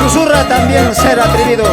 Susurra también ser atrevido.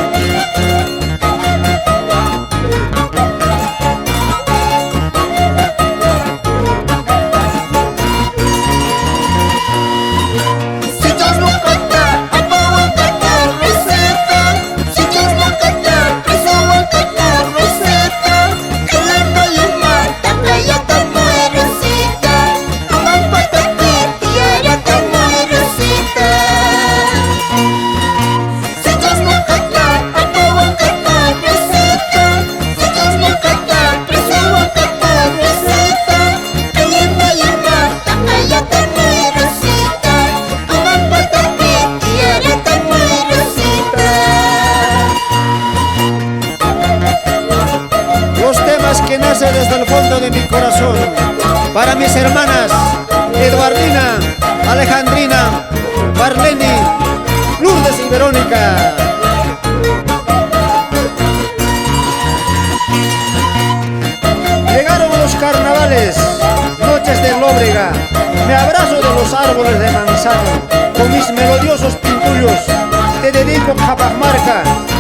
Que nace desde el fondo de mi corazón para mis hermanas Eduardina, Alejandrina, Marlene, Lourdes y Verónica. Llegaron los carnavales, noches de lóbrega, me abrazo de los árboles de manzano, con mis melodiosos pintullos, te dedico Capajmarca.